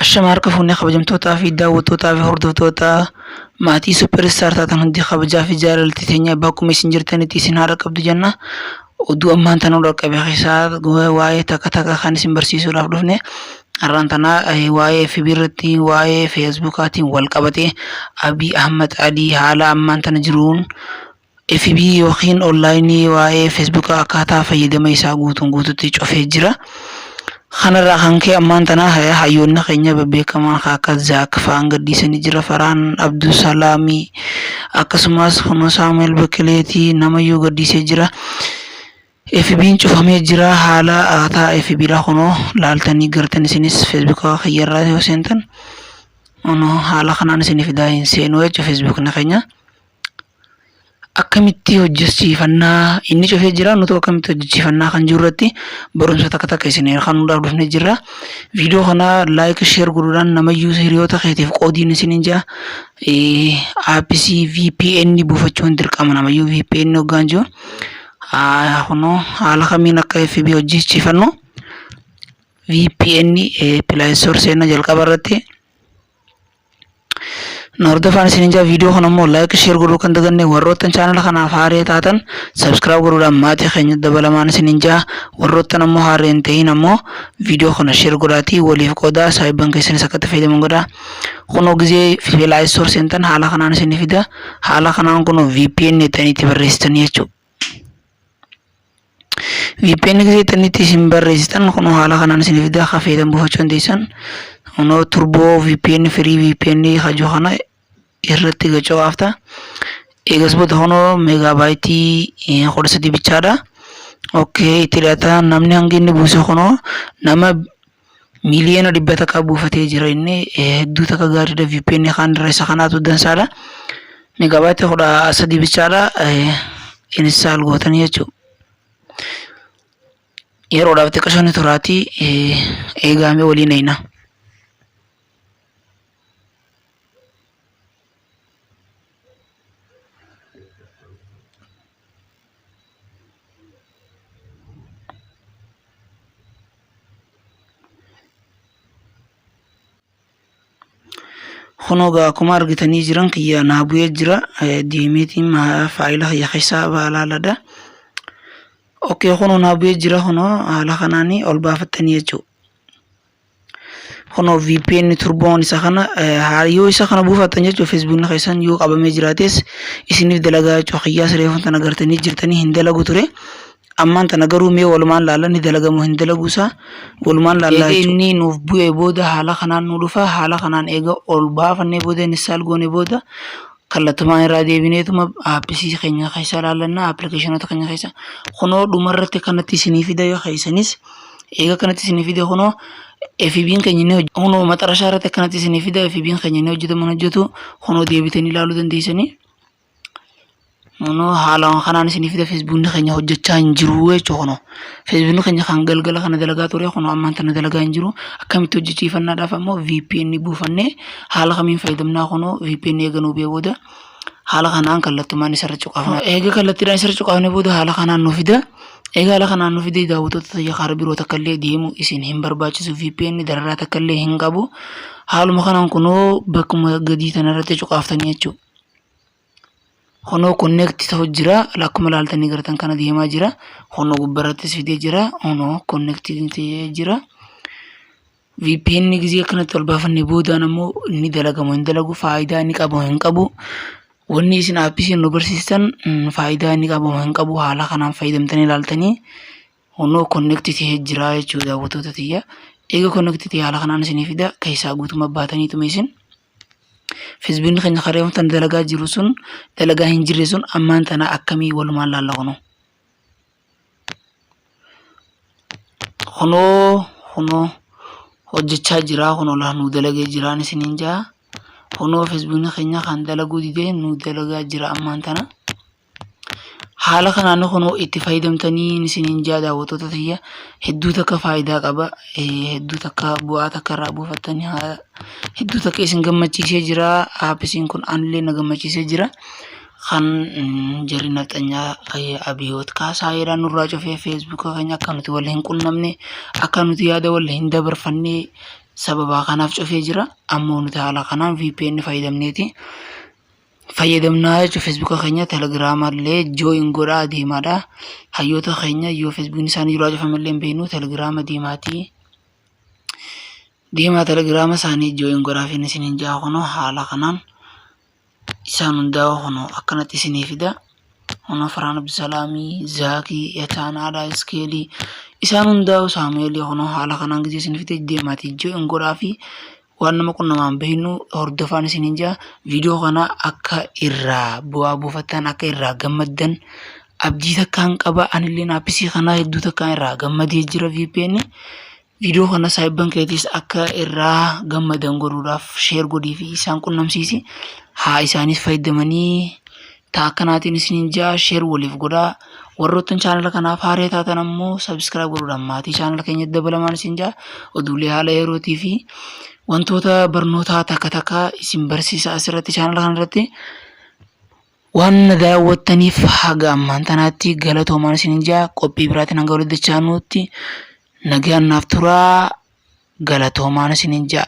Ashama harka fuunee kabajamtootaa fi daawwattootaa fi hordoftoota maatii super star taatan hundi kabajaa fi jaalalti teenya bakkuma isin jirtanitti isin haadha qabdu jenna. Oduu ammaan tana nu dhaqqabe keessaa waa'ee takka takka kan isin barsiisuudhaaf dhufne har'aan tana waa'ee FB irratti waa'ee Feesbuukaatiin wal qabatee Abiy Ahmad Alii haala ammaan tana jiruun FB yookiin onlaayinii waa'ee Feesbuukaa akkaataa fayyadama isaa guutuun guututti cufee jira. Kanarraa kan ka'e ammaan tana hayyoonni keenya bebbeekamaan kan akka Zaak fa'aan gadhiisanii jira. Farhaan Abdusalaamii akkasumas kunoo Saamu'eel Bekkeleetii namayyuu gadhiisee jira. FB'n cufamee jira haala akkaataa FB dha kunoo laaltanii gartan isinis Feesbuuka kiyyarraa yoo seentan kunoo haala kanaan isinii fidaa hin seenuu jechuudha Feesbuukni keenya. Akkamitti hojjechiifannaa inni cufee jira nutu akkamitti hojjechiifannaa kan jiru irratti barumsa takka takka isin kanuudhaaf dhufnee jirra. Viidiyoo kana like share godhuudhaan namayyuu hiriyoota keetiif qoodiin isiniin jira. Aappii VPN buufachuun dirqama namayyuu VPN hoggaan jiru. Kunoo haala kamiin akka FB hojjechiifannu VPN Play Store seenna jalqaba irratti. Na hordofaan isinin jaa viidiyoo kana immoo like share godhuu kan daganne warroottan chaanala kanaaf haaree taatan subscribe godhuudhaan maatii keenya dabalamaan isinin jaa warroottan ammoo haaree hin ta'in ammoo viidiyoo kana share godhaatii waliif qoodaa saayibban keessanis akka itti fayyadaman godhaa. Kunoo gizee Play Store seentan haala kanaan isinii fida haala kanaan kunoo VPN jettanii itti barreessitanii jechuudha. VPN keessatti itti isin barreessitan kunoo haala kanaan isin fida akka feetan buufachuu dandeessan. Kunoo turbo VPN free VPN hajuu kana irratti gacoo qaafta. Eegas booda kunoo meegaabaayitii 13 bichaadha. Okay itti hidhata namni hangi inni buuse kunoo nama 100,000,000 buufatee jira inni hedduu takka gaariidha VPN kaan irra isa kanaatu dansaadha. Meegaabaayitii 13 bichaadha install gootanii jechuudha. Yeroodhaaf xiqqasho ni turaatii eegaamee waliin eeyna. Kunoo egaa akkuma argitanii jiran kiyya naa bu'ee jira. Deemeetiin faayila kiyya keessaa laaladha. Okay kunoo naa bu'ee jira kunoo haala kanaan ol baafattanii jechuudha. Kunoo VPN turboon isa kana yoo isa kana buufattan jechuudha feesbuukni keessan yoo qabamee jiraates isiniif dalagaa jechuudha. Kiyyaas reefuun tana gartanii jirtanii hin dalagu ture. Ammaan tana garuu mee walumaan laalla ni dalagamu hin dalaguu isaa walumaan laallaa jechuudha. Inni nuuf bu'ee booda haala kanaan nu dhufa haala kanaan eega ol baafannee booda install goone booda kallattumaan irraa deebineetuma aappii keenya keessa laallanna appilikeeshinoota keenya keessa kunoo dhumarratti kanatti isinii fida yoo keessanis eega kanatti isinii fide kunoo FB'n keenya ni hojjeta kunoo maxarashaa irratti akkanatti isinii fida FB'n keenya ni hojjetamu hojjetu kunoo deebitanii ilaaluu dandeessanii. Kunoo haala kanaan isinii fida feesbuukni keenya hojjechaa hin jiru jechuudha kunoo. Feesbuukni keenya kan galgala kana dalagaa ture kunoo ammaan tana dalagaa hin jiru. Akkamitti hojjechiifannaadhaaf ammoo VPN buufannee haala kamiin fayyadamnaa kunoo VPN eega nuu bee booda haala kanaan kallattumaan isarra cuqaafna. Eega kallattiidhaan isarra cuqaafne booda haala kanaan nu fida. Eega haala kanaan nu fide daawwattoota tiyya karaa biroo takka illee deemu isin hin barbaachisu VPN dararaa takka illee hin qabu. Haaluma kanaan kunoo bakkuma gadii tanarratti cuqaaftanii jechuudha. Kunoo connect ta'u jira. Akkuma ilaaltanii gartan kana deemaa jira. Kunoo gubbarrattis fidee jira. Kunoo connect ta'ee jira. VPN gizee akkanatti ol baafanne boodaan ammoo inni dalagamu hin dalagu faayidaa inni qabu hin qabu. Wanni isin aappii nu barsiistan faayidaa inni qabu hin qabu haala kanaan fayyadamtanii ilaaltanii kunoo connect ta'ee jira jechuudha daawwattoota tiyya. Eega connect ta'e haala kanaan isinii fida keessaa guutummaa baataniituma isin. Feesbuukni keenya karaa tan dalagaa jiru sun dalagaa hin jirre sun ammaan tana akkamii walumaan laalla kunoo. Kunoo kunoo hojjechaa jira kunoo laa nuu dalagee jiraan isiniin jaa. Kunoo feesbuukni keenya kan dalaguu didee nuu dalagaa jira ammaan tana. Haala kanaan kunoo itti fayyadamtanii isiniin jaa daawwattoota tiyya hedduu takka faayidaa qaba. Hedduu takka bu'aa takka irraa buufattanii hedduu takka isin gammachiisee jira. Aappisiin kun anillee na gammachiisee jira. Kan jarri nafxanyaa abiyoot kaasaa nurraa cufee feesbuuka keenya akka nuti wal hin qunnamne akka nuti yaada wal hin dabarfanne Sababaa kanaaf cufee jira. Ammoo nuti haala kanaan VPN fayyadamneeti fayyadamnaa jechuudha. Feesbuuka keenya Telegiraama illee join godhaa deemaadha. Hayyoota keenya yoo feesbuukni isaanii duraa cufame illee hin beeknu, Telegiraama deemaatii. Deemaa Telegiraama isaanii join godhaa fi isiniin jaa. Kunoo haala kanaan isaan hundaa'u kunoo akkanatti isinii fida. Kunoo Farhaan Abdusalaamii, Zaakii, Etaanaadha, Iskeelii isaan hundaa'u, Saamu'eelii, kunoo haala kanaan gisee isin fide deemaatii join godhaa fi waan nama qunnamaan beeknu hordofaan isiniin jaa. Viidiyoo kana akka irraa bu'aa buufattan, akka irraa gammaddan abdii takkaan qaba. Anilleen aappii kanaa hedduu takkaan irraa gammadee jira. VPN viidiyoo kana saayibban keetiis akka irraa gammadan godhuudhaaf share godhii fi isaan qunnamsiisi, haa isaanis fayyadamanii. Ta'a akkanaatiin isiniin jaa, share waliif godhaa. Warroottan chaanala kanaaf haaree taatan ammoo subscribe godhuudhaan maatii chaanala keenyatti dabalamaan isin jaa. Oduulee haala yerootii fi wantoota barnootaa takka takka isin barsiisa asirratti chaanala kanarratti. Waan na daawwattaniif haga ammaan tanaatti galatoomaan isiniin jaa. Qophii biraatiin hanga walitti dachaanuutti nagaan naaf turaa, galatoomaan isiniin jaa.